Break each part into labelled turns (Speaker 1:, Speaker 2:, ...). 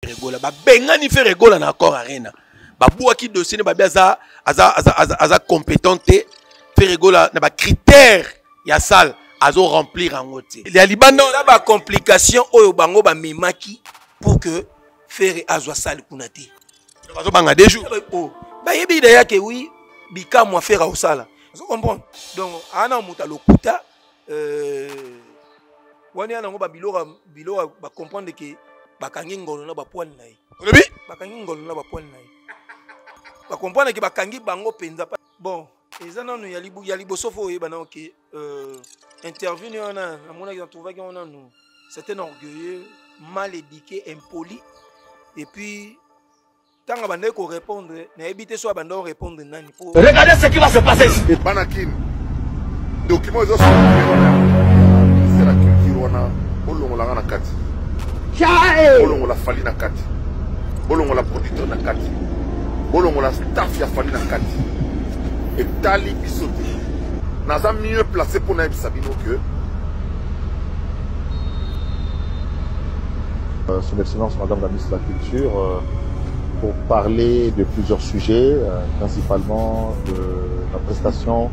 Speaker 1: Ferre Gola babengani Ferre Gola na Accor Arena babwaki dossier ne babi aza aza aza aza, aza compétent te Ferre Gola na ba critères ya salle azo remplir yango te ya libanda
Speaker 2: eza ba complication oyo bango bamemaki pour que Ferre azwa salle kuna te.
Speaker 1: Bazobanga deux jours.
Speaker 2: Oh, bayebi deja ke oui bikamwa Ferre akosala. Ozo comprendre? Donc ana moto alokuta euh, wana ya nango babiloko biloko bacomprendre ke bakangi ngolo na bapoile na ye.
Speaker 1: Olobi?
Speaker 2: Bakangi ngolo na bapoile na ye. Bacomprendre ke bakangi bango mpenza. Bon, eza nanu ya libu ya liboso fo oyeba nano ke euh, interview ni wana namonaki na trouvaki yango nanu c'est un orgueilleux mal éduqué impoli et puis ntango abandaki korépondre nayebi te so abandaki korépondre nani po
Speaker 3: Regardez ce qui va se passer ici.
Speaker 4: Bana Kin, document ezo circuler wana ministère ya culture wana bolongola nga na kati. Bolongola Fally na kati. Bolongola producteur na kati. Bolongola staff ya Fally na kati. Etali biso te. Naza mieux placé mpo nayebisa bino que
Speaker 5: Son Excellence Madame la Ministre de la Culture pour parler de plusieurs sujets, principalement de la prestation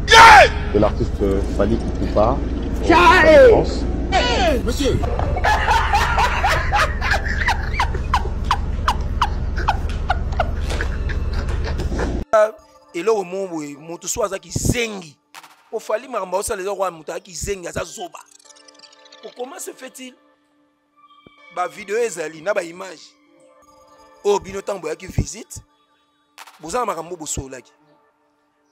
Speaker 5: de l'artiste Fally Ipupa au Stade de France.
Speaker 3: Monsieur.
Speaker 2: Eloko moko boye moto so aza kizengi po Fally makambo aosala eza kwa moto aza kizengi aza zoba. Po comment se fait-il ba video ezali na ba image oyo bino ntango boyaki visite boza na makambo bosololaki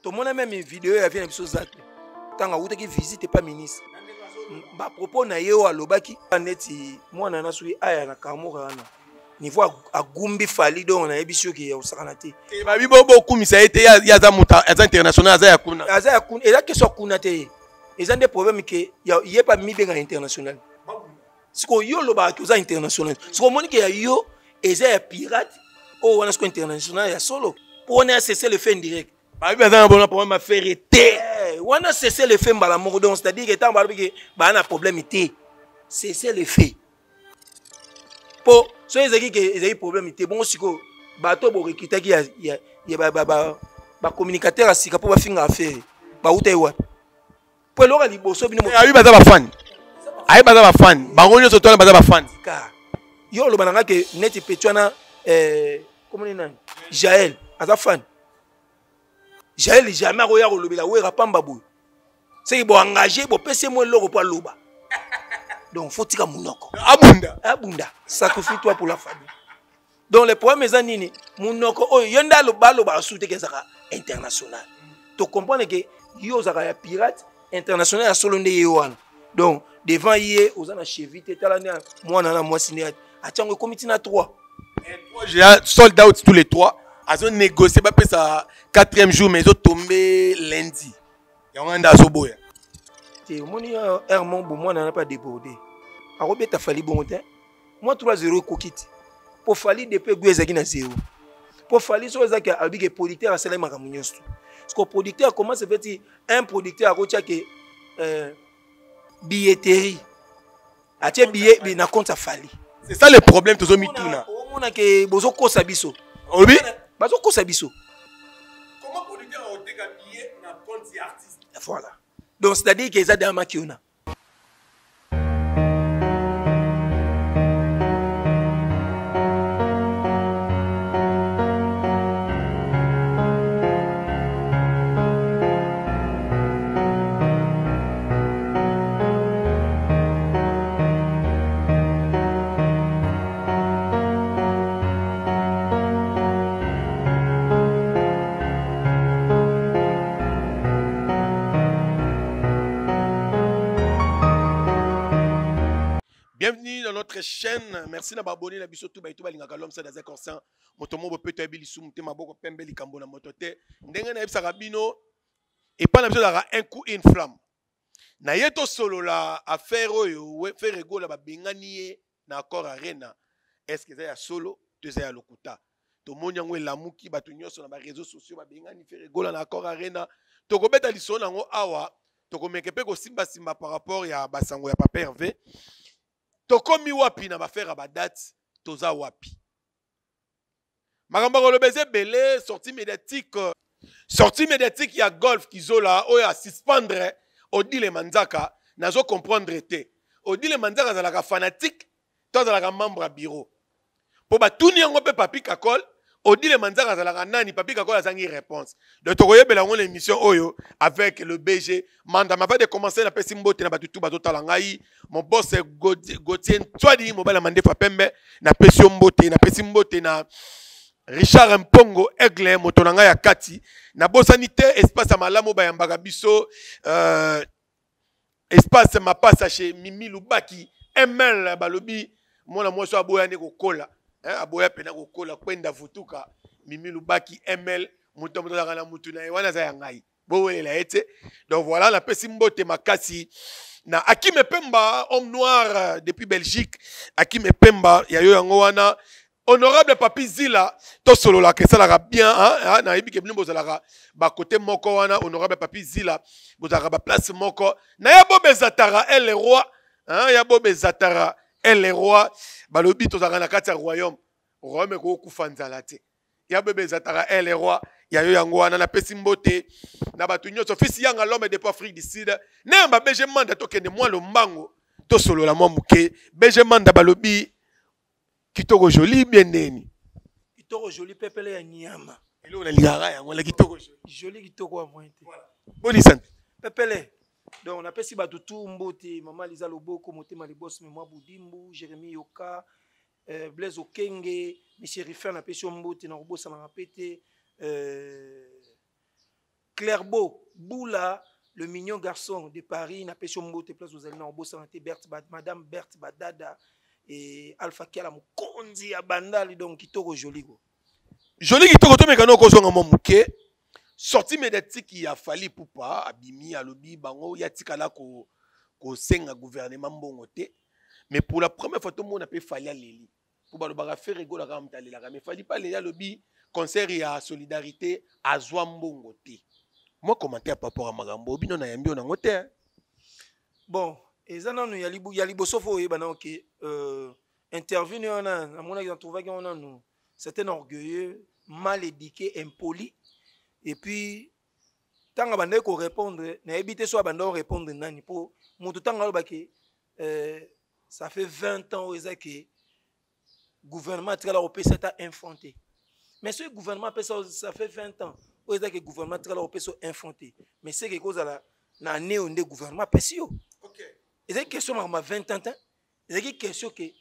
Speaker 2: tomona meme video ya vie na biso Zacle ntango awutaki visite epa ministre ba propos na ye oyo alobaki neti mwana na soki aya na Karmoka wana niveau agumbi Fally donc nayebi soki ya kosakana te.
Speaker 1: Eh, babi bo bokumisa ye te ye aza moto aza international aza ya kuna
Speaker 2: aza ya kuna eza question ya kuna te eza nde problème ke ye pa mibenga international sikoyo yo olobaka ke oza international sikoyo omoni ke ya yo eza ya pirate oyo wana sikoyo international ya solo mpo wana ya cessez le fait indirect
Speaker 1: babi baza na bona problème affaire te
Speaker 2: eh, wana cessez le fait mbala moko donc c'est à dire ke ntango balobi ke baa na problème te cessez le fait mpo soki ezalaki ke ezalaki problème te bongo sikoyo bato borekritaki ya bacommunicateur ya sika mpo bafinga affaire bauta ye wapi mpo eloko ya liboso bino
Speaker 1: ayebi baza bafani ayebi baza bafani bango nyonso twana baza bafani
Speaker 2: yo oloba na nga ke neti peti wana eh, komoni nani Jael aza fan Jael jamais akoya kolobela Wera pamba boye seki boengage bopesi ye mwa eloko mpo aloba donc faut tika monoko
Speaker 1: abunda
Speaker 2: abunda sacrifie toi pour la famille donc le problème eza nini monoko oyo yo nde alobaka su te ke ezalaka international to comprendre ke yo ozalaka ya pirate international ya solo nde ye wana donc devant ye oza na cheville te tala nde mwana na mwasi nde atiango ekomi ntina 3
Speaker 1: sold out tous les trois azo négocier bapesa quatrième jour mais ezotombe lundi yango wana nde azoboya
Speaker 2: te omoni hermon bomwana na mpe adéborde akobeta Fally bongo te mwa 3 0 ekoki te mpo Fally depuis egu ezalaki na 0 mpo Fally soki ezalaki alobi ke producteur asalaki makambo nyonso parce que producteur comment se fait-il un producteur akotia ke billetterie atie billet na compte ya Fally.
Speaker 1: C'est ça le problème tozomituna
Speaker 2: omona ke bozokosa biso
Speaker 1: olobi
Speaker 2: bazokosa biso
Speaker 1: comment producteur akoteka billet na compte ya artiste
Speaker 2: voilà donc c'est à dire ke eza dama kiona.
Speaker 1: Bienvenue dans notre chaîne. Merci d'avoir abonné la biso tout baito balingaka l'homme ça dans conscient. Moto mo peto yebi lisumu te maboko pembe likambo na moto te. Ndenge na yebisaka bino epa na biso ezalaka un coup une flamme. Na ye tosolola affaire oyo Ferre Gola babengani ye na Accor Arena. Est-ce que eza ya solo to eza ya lokuta? Tomoni yango elamuki bato nyonso na ba réseaux sociaux babengani Ferre Gola na Accor Arena. Tokobeta lisolo nango awa, tokomeke mpe kosimbasimba par rapport ya basango ya Papa Hervé. Tokomi wapi na bafere ya badate? Toza wapi? Makambo ya koloba eza ebele. Sortie médiatique, sortie médiatique ya Golf Kizola oyo asuspendre Odile Manzaka, nazo comprendre te. Odile Manzaka azalaka fanatique to azalaka membre ya bureau? Mpo batuni yango mpe Papi Kakol, Odile Manzaka azalaka nani? Papi Kakol azangi réponse. Donc tokoyebela yango na émission oyo avec le BG Manda. Mais avant de commencer, napesi mbote na bato tu bazotala ngai. Mon boss Gauthier Ntwadi, mobali ya Mandefa Pembe, napesi yo mbote. Napesi mbote na Richard Mpongo Aigle, moto na ngai ya kati. Nabosani te espace ya malamu bayambaka biso, espace mapasa chez Mimi Lubaki ML. Balobi mwana mwasi aboya nde kokola, aboya mpena kokola kwenda vutuka. Mimi Lubaki ML, moto moto azalaka na mutu na ye wana, aza ya ngai, bowelela ye te. Donc voilà, napesi mbote makasi na Akime Pemba, homme noir depuis Belgique. Akime Pemba, ya yo yango wana. Honorable Papi Zila, tosololaka, esalaka bien, hein? Nayebi ke bino bozalaka bakote moko wana. Honorable Papi Zila, bozalaka baplace moko na ya Bobe Zatara el roi, hein? Ya Bobe Zatara el roi, balobi tozalaka na kati ya royaume. Royaume ekokufa nzala te. Ya Bobe Zatara el roi, ya yo yango wana. Napesi mbote na bato nyonso. Fils Yanga, l'homme depuis Afrique du Sud. Nayamba BG Manda, tokende mwa lombango, tosolola mwa moke. BG Manda, balobi kitoko joli bien ndeni?
Speaker 2: Kitoko joli, pepele ya nyama.
Speaker 1: Eloko nalingaka yango la kitoko joli.
Speaker 2: Joli kitoko ya moyen te.
Speaker 1: Boni santé?
Speaker 2: Pepele. Donc napesi bato tu mbote: mama Liza Loboko, motema liboso, mwa Budimbu, Jérémi Yoka, Blaise Okenge, monsieur Rifin, napesi yo mbote. Na kobosanaka mpe te Clairbeau Boula, le mignon garçon de Paris, napesi yo mbote place ozali. Na kobosana te Bert, madame Berthe Badada et Alpha Kiala, mokonzi ya Bandali. Donc kitoko joli ko.
Speaker 1: Joli kitoko. Tomekana okozonga mwa moke. Sortie médiatique ya Fally Ipupa, abimi, alobi bango ya tikala kosenga gouvernement mbongo te. Mais pour la première fois tomona mpe Fally aleli, po balobaka Ferre Gola kaka moto alelaka, mais Fally mpe aleli. Alobi concert ya solidarité azwa mbongo te. Mwa commentaire par rapport ya makambo bino nayambi oyo nango te?
Speaker 2: Bon, eza nanu ya liboso, fo oyeba nano ke interview wana namonaki, natrouvaki yango nanu, c'est un orgueilleux, mal éduqué, impoli. Et puis ntango abandaki korépondre, nayebi te so abandaki korépondre nani, mpo moto ntango alobaki ça fait 20 ans oyo eza ke gouvernement atikala kopesa ata un franc te. Mais soki gouvernement apesa, ça fait 20 ans oyo eza ke gouvernement atikala kopesa un franc te, mais seke ekozala na année oyo nde gouvernement apesi yo. Ezalaki question makambo ya 20 ans te, ezalaki question ke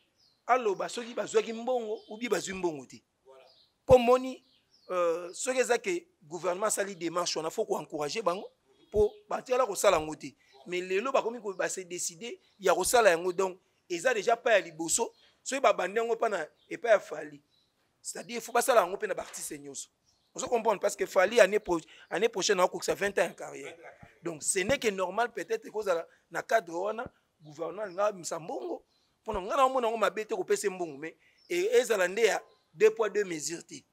Speaker 2: aloba soki bazwaki mbongo ou bien bazwi mbongo te. Mpo moni soki eza ke gouvernement asali démarche wana, fo koencourage bango, mpo batikala kosala yango te, mais lelo bakomi base décide ya kosala yango. Donc eza déjà pas ya liboso. Soki babandi yango mpa na epai ya Fally, c'est-à-dire fo basala yango mpe na baartiste nyonso. Ozo comprendre? Parce que Fally, année prochaine akokisa 20 ans ya carrière, donc ce n'est que normal. Peut-être ekozala na cadre wana gouvernement alinga abimisa mbongo mpona ngai. Na omona yango mabe te kopesa mbongo, mais ezala nde ya deux poids deux mesures te.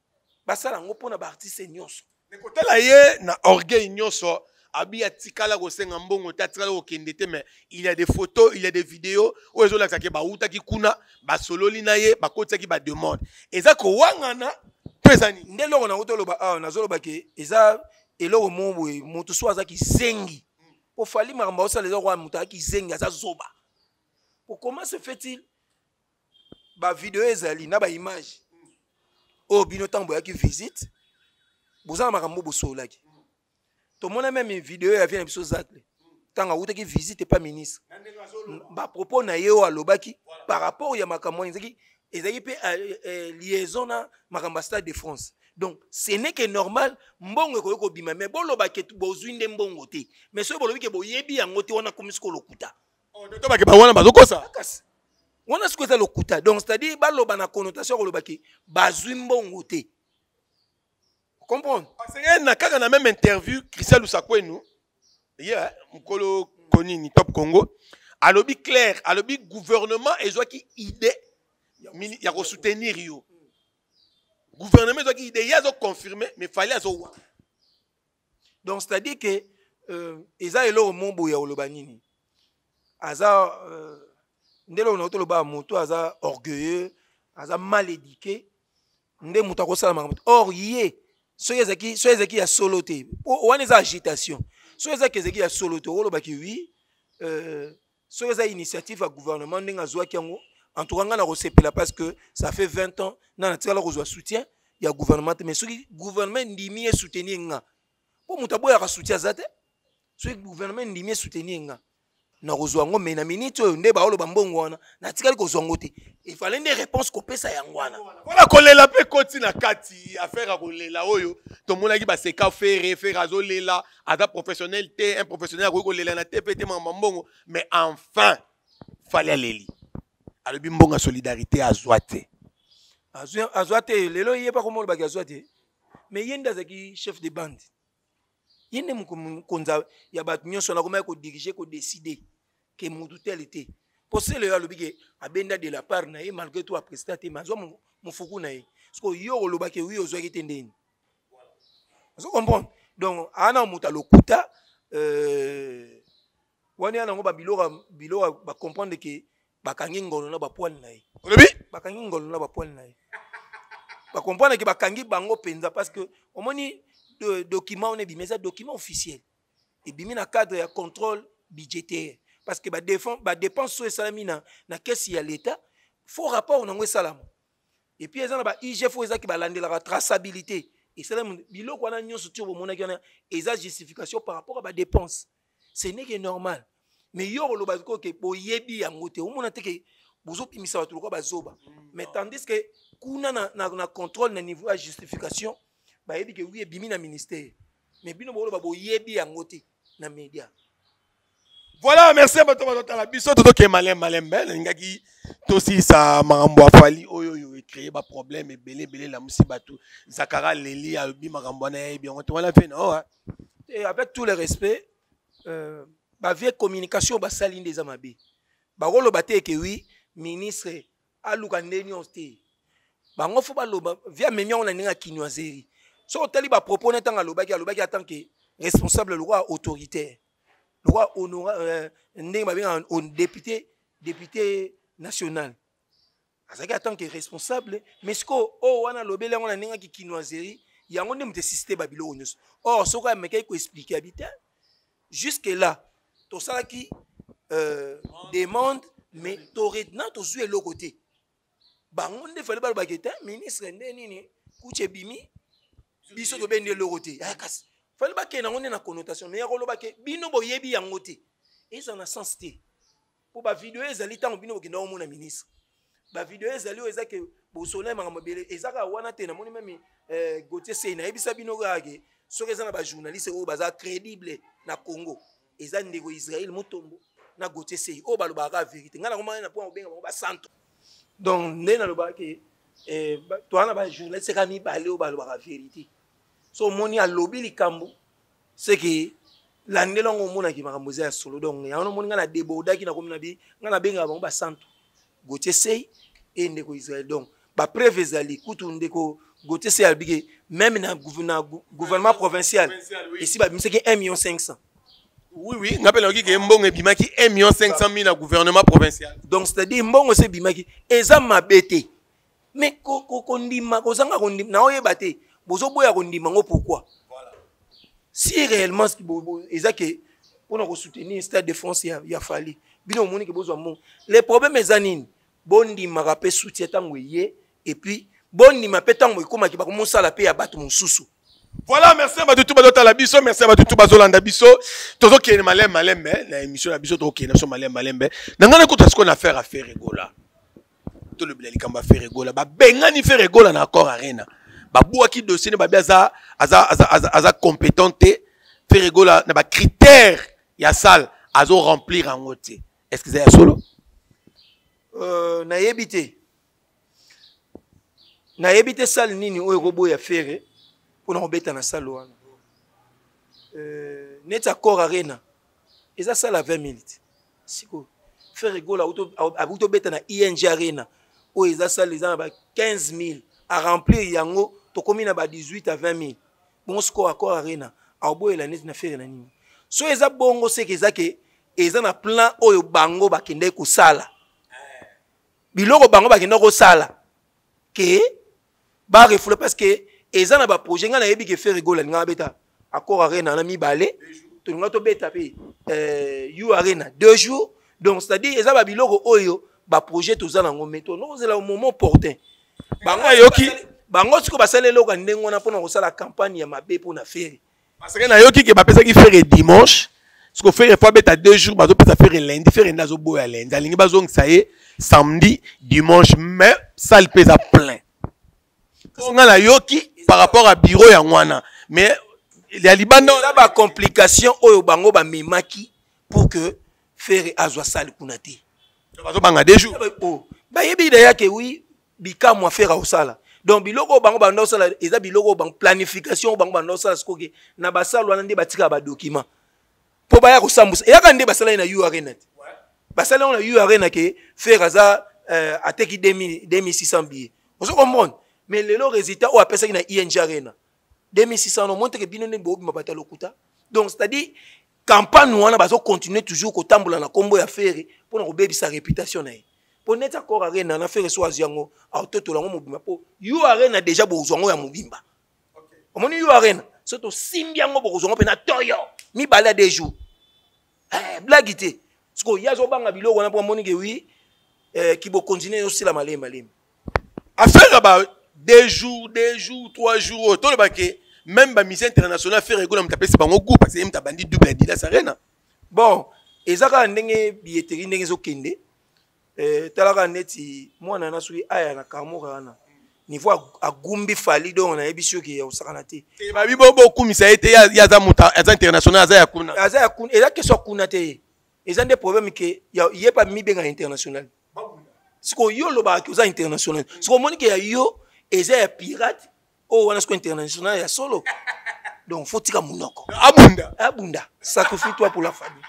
Speaker 2: Basala yango mpona baartiste nyonso.
Speaker 1: Kotala ye na orgueil nyonso, abi atikala kosenga mbongo te, atikala kokende te, mais il y a des photos, il y a des vidéos oyo ezolakisaka bautaki kuna, basololi na ye, bakotisaki bademande. Eza kowangana to eza nini?
Speaker 2: Nde eloko nango toloba awa, nazoloba ke eza eloko moko boye, moto so aza kizengi, po Fally makambo aosala eza koa moto aza kizengi, aza zoba. Po comment se fait-il bavideo ezali na baimage oyo bino ntango boyaki visite, boza na makambo bosololaki? Tomona même video ya vie na biso Zacle, ntango awutaki visite epa ministre, bapropos na ye oyo alobaki par rapport ya makambo wana ezalaki mpe liaison na makambo ya Stade de France. Donc ce n'est que normal, mbongo ekoki kobima, mais boloba ke bozwi nde mbongo te. Mais soki bolobi ke boyebi yango te, wana komi sikoyo lokuta.
Speaker 1: Tobake bawana bazokosa.
Speaker 2: Kasi wana sikoyo eza lokuta. Donc c'est-à-dire baloba na connotation ya koloba ke bazwi mbongo te, comprendre?
Speaker 1: Asengeli na kaka na même interview, Christian Lusakwenu ye mokolo konini Top Congo alobi clair, alobi gouvernement ezwaki idée ya kosoutenir yo. Gouvernement ezwaki idée, ye azoconfirme, mais Fally azowa.
Speaker 2: Donc c'est-à-dire que eza eloko mo boye ya koloba nini, aza nde eloko na toloba, moto aza orgueilleux, aza mal éduqué. Nde moto akosala makambo. Or ye soki ezalaki, soki ezalaki ya solo te, wana eza agitation. Soki ezalaki, ezalaki ya solo te, okolobaki oui. Soki eza initiative ya gouvernement, ndenge azwaki yango, en tout cas ngai nakosepela, parce que ça fait 20 ans na natikala kozwa soutien ya gouvernement te. Mais soki gouvernement endimi esoutenir nga, mpo moto aboyaka soutien aza te, soki gouvernement endimi esoutenir nga, nakozwa yango. Mais na minute oyo nde baoloba mbongo wana, natikali kozwa yango te. Efale nde réponse kopesa yango wana.
Speaker 1: Mpona kolela mpe ekoti na kati affaire ya kolela oyo tomonaki, baseka Ferre. Ferre azolela, aza professionnel te. Un professionnel akoki kolela na te mpe te makambo mbongo. Mais enfin Fally aleli, alobi mbongo ya solidarité azwa te.
Speaker 2: Azwa te. Lelo ye mpa komolobaki azwa te, mais ye nde azalaki chef de bande, ye nde mokonzi ya bato nyonso. Nakomaki kodiriger, kodécider ke mutu tel te, mpo sele oyo alobi ke abenda de la part na ye, malgré tout apresta te, mais azwa mofuku na ye. Siko yo olobaki wi ozwaki te, ndeni ozo comprendre? Donc aa na moto alokuta wana ya nango babiloko biloko, bacomprendre ke bakangi ngolo na bapoils na ye.
Speaker 1: Olobi?
Speaker 2: Bakangi ngolo na bapoils na ye, bacomprendre ke bakangi bango mpenza, parce que omoni document wana ebimi, eza document officiel, ebimi na cadre ya contrôle budgétaire, parce que badépense oyo esalami na caisse ya l'État, faux rapport nango esalama. Et puis eza na ba IGF oyo ezaki balandelaka traçabilité esalami. Biloko wana nyonso ti bomonaki wana eza justification par rapport à badépense. Ce n'est que normal. Mais yo koloba ke boyebi yango te, omona te ke bozopimisa bato lokola bazoba. Mais tandis que kuna na contrôle na niveau ya justification, bayebi ke wi ebimi na ministère, mais bino boloba boyebi yango te na média.
Speaker 1: Voilà, merci bato bazotala biso. Tozokende malembe malembe. Nalingaki tosilisa makambo ya Fally oyo oyo ecréer baproblème ebele ebele. Lamusi bato, Zakara leli, alobi makambo wana yayebi yango te. Wana mpe na oa.
Speaker 2: Et avec tout le respect, bavie communication basali nde eza mabe. Bakoloba te ke wi ministre aluka nde nyonso te. Bango fo baloba vi amemi yango na ndenge ya kinoiserie. Soki otali bapropos ne, ntango alobaki, alobaki en tant que responsable, lokola autoritaire, lokola honora ndenge babengaka député national, azalaki en tant que responsable. Mais sikoyo oyo wana alobeli yango na ndenge ya kinoiserie, yango nde moto esiste babiloko nyonso. Or soki amekaki koexpliquer, abi te jusque là tosalaki demande, mais na tozwi eloko te. Bango nde fale balobaki te ministre nde nini kutu ebimi, biso tobendi eloko te. Ah, kasi fale bakende yango nde na connotation. Mais ya koloba ke bino boyebi yango te, eza na sens te, mpo bavideo ezali ntango bino bokenda komona ministre, bavideo ezali oyo eza ke bosola makambo ebele, eza kaka wana te. Namoni meme Gautier Sey, nayebisa bino kaka ke soki eza na bajournaliste oyo baza crédible na Congo, eza ndeko Israel Mutombo na Gautier Sey, oyo balobaka kaka vérité. Ngai nakomaka na mpo kobenga bango basanto. Donc nde nalobaka ke toza na bajournaliste kaka mibale oyo balobaka vérité. So omoni alobi likambo, seke landela yango, omonaki makambo eza ya solo. Donc yango nomoni ngai na débordaki, nakomi na bi ngai nabengaka bango basanto, Gautier Sey e ndeko Israel. Donc bapreuve ezali. Kutu ndeko Gautier Sey alobi ke même na gouvernement provincial esi babimisaki 1 million 500.
Speaker 1: Oui, nga mpe nayoki ke mbongo ebimaki 1 million 500 mille na gouvernement provincial.
Speaker 2: Donc c'est à dire mbongo esi ebimaki, eza mabe te. Mais kondima, kozanga kondima, naoyeba te bozoboya kondima ngo pourquoi. Si réellement eza ke mpona kosoutenir Stade de France ya Fally, bino omoni ke bozwa mbongo, le problème eza nini? Bondimaka mpe soutien ntango eye, et puis bondima mpe ntango ekomaki bakomosala mpe ya bato mosusu.
Speaker 1: Voilà, merci à bato bazotala biso, merci à bato bazolanda biso. Tozokende malembe malembe na émission na biso, tokokende biso malembe malembe. Na ngai nakota sikoyo na affaire ya Ferre Gola. Tolobela likambo ya Ferre Gola. Babengani Ferre Gola na Accor Arena, babwaki dossier ne, babi aza compétent te. Ferre Gola na bacritère ya salle azo remplir yango te. Est ce que eza ya solo?
Speaker 2: Nayebi te, nayebi te salle nini oyo ekoboya Ferre mpona kobeta na salle wana. Neti Accor Arena eza salle ya 20 minutes. Sikoyo Ferre Gola abuti obeta na ING Arena, oyo eza salle eza na ba 15 000, aremplir yango, tokomi na ba 18 à 20 000. Bongo sikoyo Accor Arena aoboyela neti na Ferre na nini? So eza bongo, seke eza ke eza na plan oyo bango bakendaki kosala, biloko bango bakendaki kosala ke Barefoule parce que eza na baprojet. Ngai nayebi ke Ferre Gola alinga abeta Accor Arena na mibale, tolinga tobeta mpe U Arena 2 jours. Donc c'est à dire eza babiloko oyo baprojet toza nango, mais tonokozela au moment opportun. Bango
Speaker 1: Nayoki.
Speaker 2: Bango sikoyo basala eloko ya ndenge wana mpona kosala campagne ya mabe mpona Ferre.
Speaker 1: Parce que nayoki ke bapesaki Ferre dimanche, parce que Ferre faut abeta 2 jours, bazopesa Ferre lundi. Ferre nde azoboya lundi, alingi bazongisa ye samedi, dimanche, mais salle mpe eza plein. Oyo nga nayoki par rapport à bureau yango wana, mais ya libanda.
Speaker 2: Eza bacomplication oyo bango bamemaki pour que Ferre azwa salle kuna te.
Speaker 1: Bazobanga 2 jours.
Speaker 2: Oh, bayebi deya ke wi bikamwa Ferre akosala. Donc biloko oyo bango banda kosala eza biloko oyo bango planification oyo bango banda kosala. Sikoke na basale wana nde batikaka badocument mpo baya kosambusa. Eyaka nde basalaki na U Arena te, basali yango na U Arena ke Ferre aza ateki 2600 billets, ozo comprendre? Mais lelo résultat oyo apesaki na ING Arena, 2600, no monte ke bino nde bobima bato ya lokuta. Donc c'est à dire campagne wana bazocontinue toujours kotambola na nkombo ya Ferre mpona kobebisa réputation na ye, mpo neti Accor Arena na Ferre so azwi yango, aototola yango mobimba, mpo U Arena déjà bozwa yango ya mobimba. Omoni U Arena, so tosimbi yango, bokozwa yango mpe na toyo mibale ya 2 jours. Blague te. Sikoyo ye azobanga biloko wana mpo amoni ke wi kibokonzi ne ezosila malemi malemi.
Speaker 1: Affaire ya ba 2 jours, 2 jours, 3 jours oyo toloba ke même bamusicien international, Ferre Gola moto apesi bango goût, parce que ye moto abandi double Adidas Arena.
Speaker 2: Bon, eza kaka ndenge billetterie ndenge ezokende. Tala kaka neti mwana na soki aya na kamoka wana, niveau agumbi Fally. Donc nayebi soki ya kosakana te.
Speaker 1: Babi bo bokumisa ye te, ye aza moto aza international, aza ya kuna.
Speaker 2: Aza ya kuna, eza question ya kuna te. Eza nde problème ke ye pa mibenga international. Sikoyo yo olobaka ke oza international, sikoyo omoni ke ya yo eza ya pirate oyo wana. Sikoyo international ya solo, donc faut tika monoko.
Speaker 1: Abunda.
Speaker 2: Abunda, sacrifie toi pour la famille.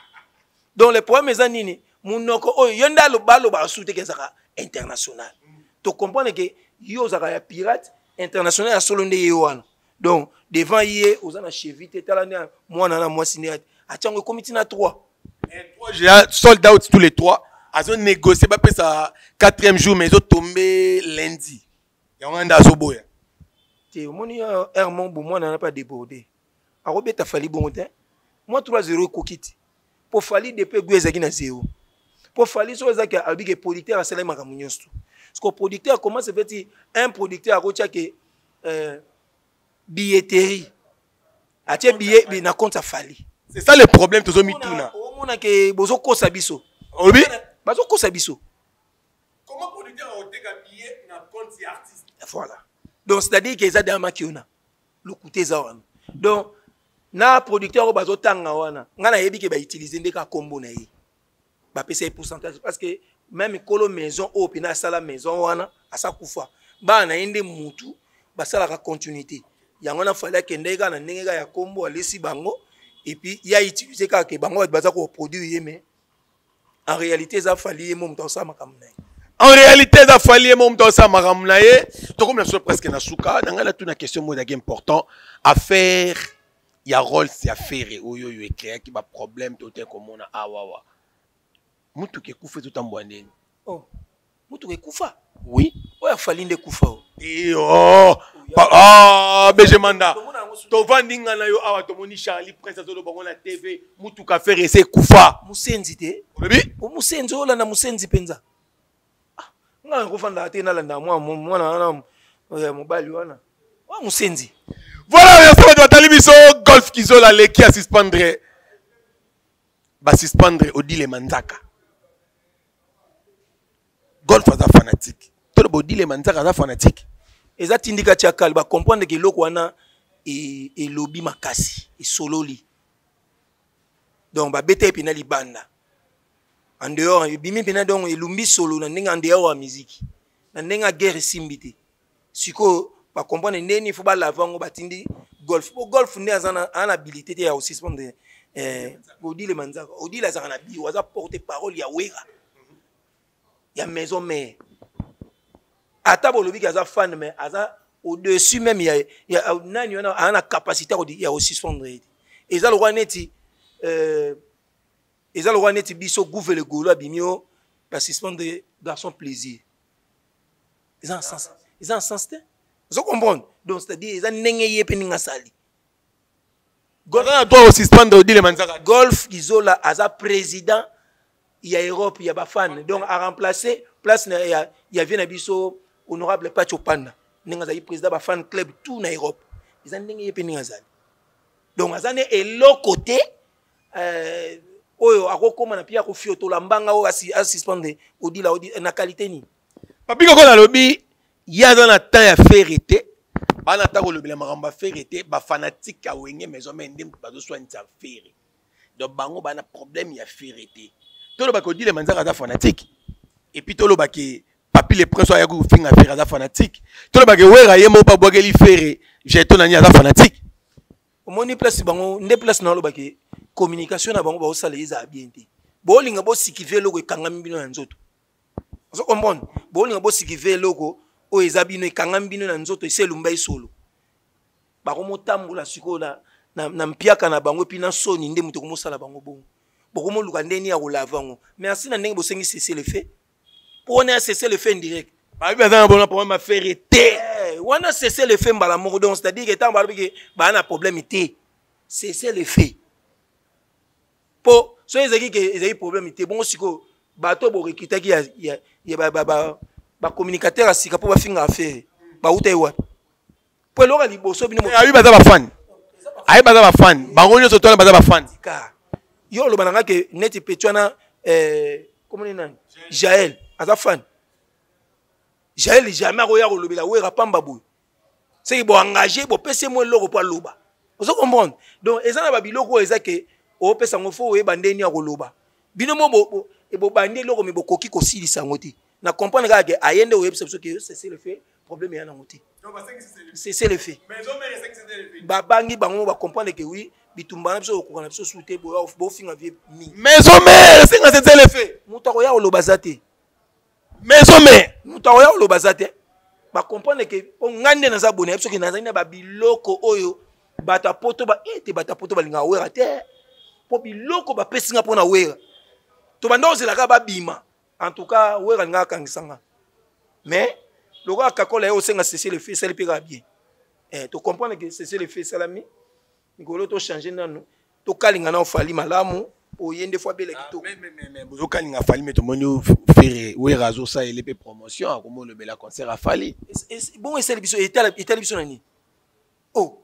Speaker 2: Donc le problème eza nini? Monoko oyo yo nde alobaka su te ke ezalaka international. Tocomprendre ke yo ozalaka ya pirate, international ya solo nde ye wana. Donc devant ye oza na cheville te. Tala nde mwana na mwasi nde atiango ekomi ntina 3.
Speaker 1: Sold out tous les trois. Azo négocier bapesa quatrième jour, mais ezotombe lundi, yango nde azoboya.
Speaker 2: Te, omoni hermon bo mwana na mpe adéborde, akobeta Fally bongo te. Mwa 3 0 ekoki te, mpo Fally depuis egu ezalaki na 0, mpo Fally soki ezalaki alobi ke producteur asalaki makambo nyonso to. Parce que producteur, comment se fait un producteur akotia ke billetterie, atie billet na compte ya Fally?
Speaker 1: C'est ça le problème tozomituna.
Speaker 2: Omona ke bozokosa biso.
Speaker 1: Olobi?
Speaker 2: Bazokosa biso.
Speaker 1: Comment producteur akoteka billet na compte ya artiste?
Speaker 2: Voilà, donc c'est à dire ke eza damaki wana, lokuta eza wana. Donc na producteur oyo bazotanga wana, ngai nayebi ke bautilize nde kaka nkombo na ye, bapesa ye pourcentage, parce que même kolo maison oyo mpena asala maison wana asa kufa, bana na ye nde mutu basalaka continuité yango. Na Fally akendeki kaka na ndenge kaka ya nkombo alesi bango, et puis ye autilize kaka ke bango bato baza koproduire ye, mais en réalité eza Fally ye mo moto akosala makambo na ye.
Speaker 1: En réalité eza Fally ye mo moto akosala makambo na ye. Tokomi na biso presque na suka na ngai. Natuna question moko ezalaki important, affaire ya Rolls ya Ferre oyo oyo ecréaki baproblème to te. Komona awawa mutuka ekufa, ezotambola ndeni?
Speaker 2: Oh, mutuka ekufa?
Speaker 1: Oui.
Speaker 2: Oyo afali nde ekufa o.
Speaker 1: Oh, oh, BG Manda, tovandi nga na yo awa, tomoni Charlie Prince azoloba ngo na TV, mutuka Ferre ese ekufa.
Speaker 2: Mosenzi te.
Speaker 1: Olobi?
Speaker 2: O mosenzi, olanda mosenzi mpenza. Ah, nga nakofandaka te, nalanda mwana wana ya mobali wana wa mosenzi.
Speaker 1: Voilà, merci bato batali biso. Golf Kizola aleki asuspendre, basuspendre Odile Manzaka. Golf aza fanatique, toloba Odile Manzaka aza fanatique.
Speaker 2: Eza tindika tia kale, bacomprendre ke eloko wana elobi makasi, esololi. Donc babeta ye mpena libanda, en dehors ebimi mpena. Donc elumbi solo na ndenge en dehors ya miziki, na ndenge ya guerre esimbi te. Sikoyo bacomprendre ndeni faut balave yango, batindi Golf, po Golf nde aza na habilité te ya kosuspendre Odile Manzaka. Odile azalaka na biro, aza porte parole ya Wera, ya maison mère. Ata bolobiki aza fan, mais aza au-dessus même ya nani wana, aza na capacité ya kosuspendre ye te. Eza lokola neti eza lokola neti biso gouvele golo abimi o basuspendre Garçon Plaisir, eza na sens, eza na sens te. Ozo comprendre? Donc c'est à dire eza ndenge ye mpe ndenge asali.
Speaker 1: Aza na droit kosuspendre Odile Manzaka.
Speaker 2: Golf Kizola aza président ya Europe ya bafan, donc a remplacer place na ya vie na biso honorable Pacho Panda, ndenge azali président ba fan club tout na Europe. Eza ndenge ye mpe ndenge azali. Donc aza ne eloko te oyo akokoma na pia kofiotola mbanga oyo asuspendre Odila, Odila na qualité nini?
Speaker 1: Papi Koko nalobi ye aza na temps ya Ferre te, bana ta kolobela makambo ya Ferre te, ba fanatique ya Wenge Maison Mère nde bazoswanisa Ferre. Donc bango bana problème ya Ferre te. Tolobaki Odile Manzaka aza fanatique, et puis tolobaki Papi le Prince ayaki kofinga Ferre aza fanatique, tolobaki Wera ye moko babwakeli Ferre jeton nani aza fanatique.
Speaker 2: Omoni place bango nde place na olobaki communication na bango baosala ezala bien te. Bolinga bosikive eloko ekangami bino na nzoto. Ozo comprendre? Bolinga bosikive eloko oyo eza bino ekangami bino na nzoto ese elumba esolo. Bakomotambola sikoyo na mpiaka na bango epi na soni nde moto komosala bango bongo. Bokomoluka ndenge nini ya kolava yango. Merci na ndenge bosengi cessez le feu. Po wana ya cessez le feu indirect.
Speaker 1: Babi baza na bona problème ya Ferre te.
Speaker 2: Wana cessez le feu mbala moko, donc c'est-à-dire que tango balobi ke ba na problème te. Cessez le feu. Po so ezaki ke ezaki problème te, bongo siko bato bo recrutaki ya ba communicateur ya sika po ba finga affaire. Ba uta ye wapi? Po eloko ya liboso bino mo-
Speaker 1: Ayebi baza ba fan. Ayebi baza ba fan. Bango nyonso twana baza ba fan.
Speaker 2: Ka. Yo oloba na nga ke neti petit wana, comment ni nani? Jaël, aza fan. Jaël jamais akoya kolobela Wera pamba boye. C'est que bo engagé, bo pese mo eloko po aloba. Ozo comprendre? Donc eza na ba biloko oyo eza ke opesa ngo fo oyeba ndeni ya koloba. Bino mo bo, bo, e bo bandi eloko me bokoki kosilisa ngo te. Na comprendre kaka ke ayende oyebisa biso ke c'est le fait, problème ya nango te. C'est le fait. Babangi bango ba comprendre que oui, bitumba na biso okoka na biso sous te, bo, bo finga vie mingi.
Speaker 1: Maison mère, c'est nga c'est le fait.
Speaker 2: Moto akoya koloba za te.
Speaker 1: Maison mère.
Speaker 2: Moto akoya koloba za te. Ba comprendre que po nga nde naza bonne, biso ke nazali na ba biloko oyo bato ya poto ba, eh, te bato ya poto balingaka Wera te. Po biloko ba pesi nga pona Wera. To banda ozelaka ba bima. En tout cas, Wera nga akangisa nga. Mais lokola kakola ye osenga cesser le feu, esali pe kaka bien. To comprendre que cesser le feu esalami. Mikolo to changer nanu. To kalinga na Fally malamu. Oye nde fois bela kitoko.
Speaker 1: Ah, mais, bozo kalinga Fally, mais tomoni Ferre Wera azo salela pe promotion, akomo lobela concert a Fally.
Speaker 2: Es, bon, esali biso, etala, etali biso na nini? Oh.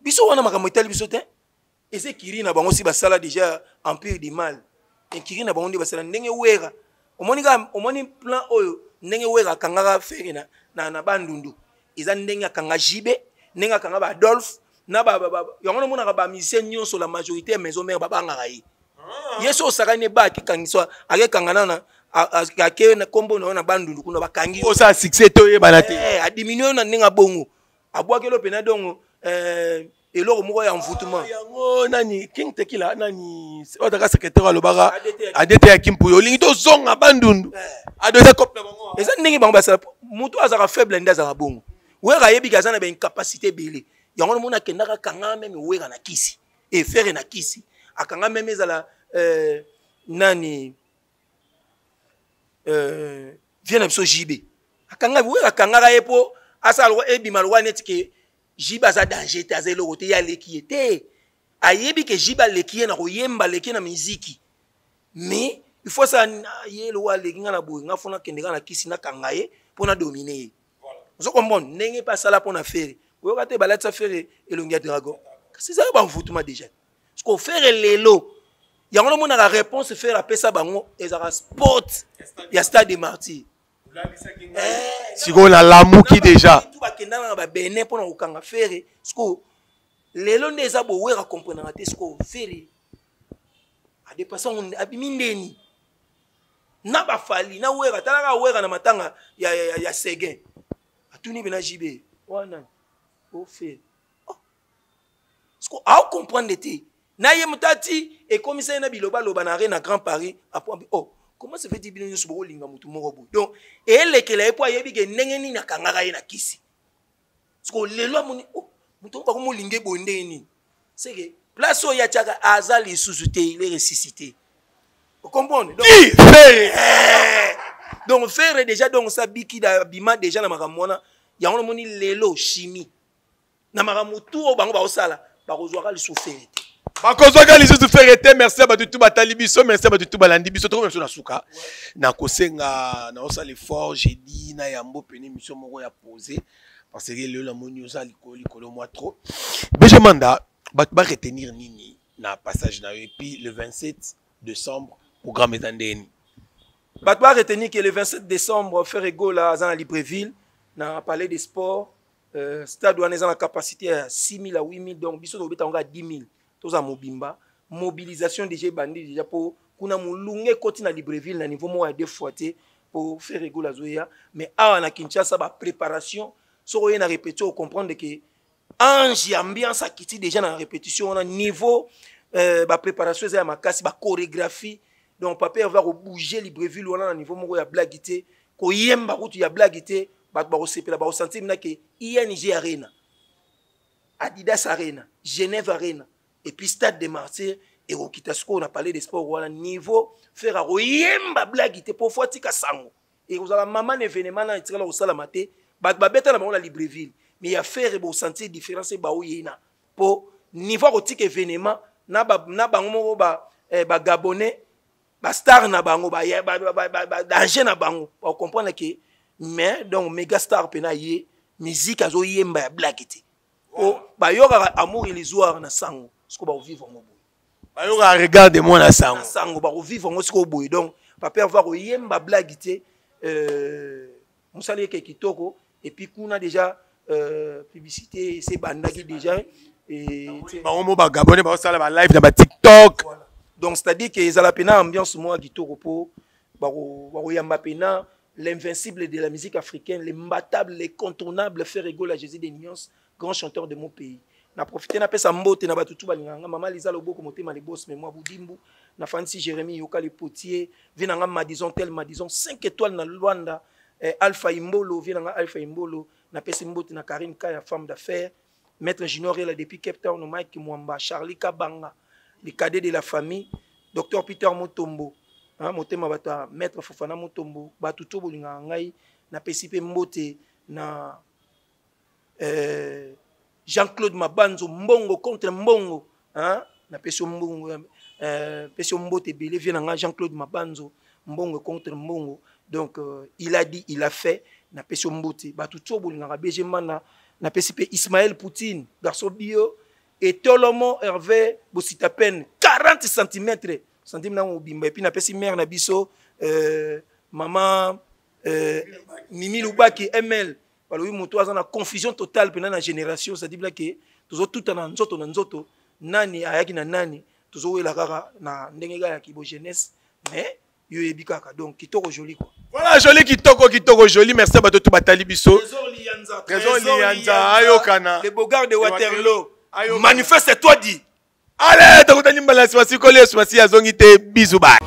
Speaker 2: Biso wana makambo etali biso te. Eze kiri na bango si basala déjà empire du mal. Ekiri na bango nde basala ndenge Wera. Omoni ka, omoni plan oyo ndenge Wera akangaka Ferre na Bandundu. Eza ndenge akanga JB, ndenge akanga ba Adolphe, na ba, ba, ba, yango namonaka ba musicien nyonso la majorité ya maison mère babangaka ye. Ye so osakani ne ba akekangiswa, akekanga na, na, a, a, ake na kombo na yo na Bandundu kuna bakangi yo.
Speaker 1: Osa succès to yebana te.
Speaker 2: A diminuer na ndenge bongo. Abwakelo pena dongo, eloko moko ya envoûtement.
Speaker 1: Ah, yango nani King Tekila nani oyo ataka secrétaire alobaka ADT ya Kimpuyo olingi tozonga Bandundu. Ado eza cop na bango.
Speaker 2: Eza ndenge bango basala. Moto azaka faible nde azaka bongo. Wera ayebi ke aza na ba incapacité ebele. Yango namoni akendaka kanga meme Wera na kisi. Et Ferre na kisi. Akanga meme ezala nani vie na biso JB. Akanga Wera akangaka ye po asala lokwa ebima lokwa neti ke JB aza danger te, aza eloko te, ye aleki ye te. Ayebi ke JB aleki ye na koyemba, aleki ye na miziki. Mais il faut ça ye lokwa aleki nga na boye, nga fona kende nga na kisi na kanga ye po na dominer ye. Ozo comprendre ndenge pa sala po na Ferre. Oyoka te balatisa Ferre elongi ya dragon. Kasi ezalaka ba envoûtement déjà. Parce que Ferre lelo yango namonaka réponse Ferre apesa bango ezalaka sport ya Stade des Martyrs.
Speaker 1: Sikoyo nalamuki déjà.
Speaker 2: Tout bakendaka na ba Benin mpona kokanga Ferre. Sikoyo lelo nde eza bo Wera comprenaka te. Sikoyo Ferre a dépassé yango, abimi ndeni na ba Fally na Wera. Talaka Wera na matanga ya Seguin. Atuni bena JB wana o Ferre. Oh. Sikoyo a comprendre te. Na ye mutati ekomisa ye na biloba loba na arena Grand Paris. Apo ambi, oh, comment se fait-il bino nyonso bokolinga mutu moko boye? Donc elekela ye po ayebi ke ndenge nini akangaka ye na kisi. Sikoyo lelo amoni, oh, mutu moko bakomolinga ye boye ndenge nini? C'est que place oyo atiaka aza lisusu te, il est ressuscité. Vous comprenez? Donc,
Speaker 1: Qui Ferre?
Speaker 2: Donc Ferre déjà, donc ça biki da bima déjà na makambo wana. Yango namoni lelo chimie na makambo tu oyo bango baosala, bakozwaka lisusu Ferre te.
Speaker 1: Bakozwaka lisusu Ferre te. Merci ya bato tu batali biso, merci ya bato tu balandi biso. Tokomi biso na suka na kosenga naosala effort jeudi na yambo pene émission moko ya posé, parce que lelo namoni oza likolo likolo mwa trop. BG Manda, bato baretenir nini na passage na yo? Et puis le 27 décembre, programme eza ndeni?
Speaker 2: Bato baretenir que le 27 décembre, Ferre Gola aza na Libreville, na Palais des Sports. Stade wana eza na capacité ya 6000 à 8000, donc biso tobeta yango ya 10 000. Toza mobimba, mobilisation déjà ebandi déjà, mpo kuna molunge ekoti na Libreville na niveau moko ya deux fois te, mpo Ferre Gola azoya. Mais awa na Kinshasa, bapréparation, soki oye na répétition, ocomprendre ke ange ya ambiance akiti déjà na répétition wana. Niveau bapréparation eza ya makasi, bachorégraphie. Donc papa Herve akobouge Libreville wana na niveau moko ya blague te, koyemba kutu ya blague te. Bato bakosepela, bakosentir mina ke ING Arena, Adidas Arena, Genève Arena et puis Stade de Martyr ekokita sikoyo na Palais de Sport wana. Niveau Ferre akoyemba blague te, po fo atika sango. Ekozala mama na événement na etikala kosalama te. Bato babeta na bango na Libreville, mais ya Ferre bosentir différence baoyena, po niveau akotika événement na bango moko, bagabonais, bastar na bango, badanger na bango, bacomprendre ke mais donc méga star mpena ye musique azoyemba ya blague te, po bayokaka Amour illusoire na sango, sikoyo bakovivre yango boye.
Speaker 1: Bayokaka Regarde moi na sango.
Speaker 2: Na sango, bakovivre yango sikoyo boye. Donc papa Herve koyemba blague te, mosala eke kitoko. Et puis kuna déjà publicité ese ebandaki déjà.
Speaker 1: Bango mo bagabonais baosala balive na baTikTok.
Speaker 2: Voilà. Donc c'est à dire que ezala mpena ambiance moko ya kitoko, mpo bakoyamba mpena l'invincible de la musique africaine, l'imbattable, l'incontournable Ferre Gola, Jésus de Nuance, grand chanteur de mon pays. Na profité napesa mbote na bato tu balingaka nga: mama Liza Loboko, motema lebos, me mwa Budimbu na Fansi, Jérémi Yoka le potier, vie na nga Madison tel Madison 5 étoiles na Luanda, Alpha Imbolo, vie na nga Alpha Imbolo. Napesi mbote na Karine Kaya, femme d'affaires, maître Junior Ela depuis Cape Town, Mike Mwamba, Charlie Kabanga, le cadet de la famille, docteur Peter Motombo, hein, motema bato ya maître Fofana Motombo, bato to bolingaka ngai. Napesi mpe mbote na Jean-Claude Mabanzo, mbongo contre mbongo, hein? Napesi yo mbongo, pesi yo mbote ebele, vie na ngai Jean-Claude Mabanzo, mbongo contre mbongo. Donc il a dit, il a fait. Napesi yo mbote, bato to bolingaka BG Mana. Napesi mpe Ismaël Poutine, garçon bio etolomo, Hervé Bositapen, 40 cm centime nango mobimba. Et puis napesi mare na biso, mama Mimi Lubaki ML. Balobi moto aza na confusion totale mpena na génération, c'est-à-dire ke tozotuta na nzoto na nzoto, nani ayaki na nani, tozowela kaka na ndenge kaka ya kibo jeunesse, mais yo oyebi kaka. Donc kitoko, joli quoi.
Speaker 1: Voilà, joli, kitoko, kitoko, joli. Merci bato to batali biso.
Speaker 2: Trésor Lianza.
Speaker 1: Trésor Lianza, ayokana.
Speaker 2: Le bogard de Waterloo, manifeste toi dit.
Speaker 1: Allez, tokutani mbala nsima, sikoli esumasi azongi te. Bisous, bye.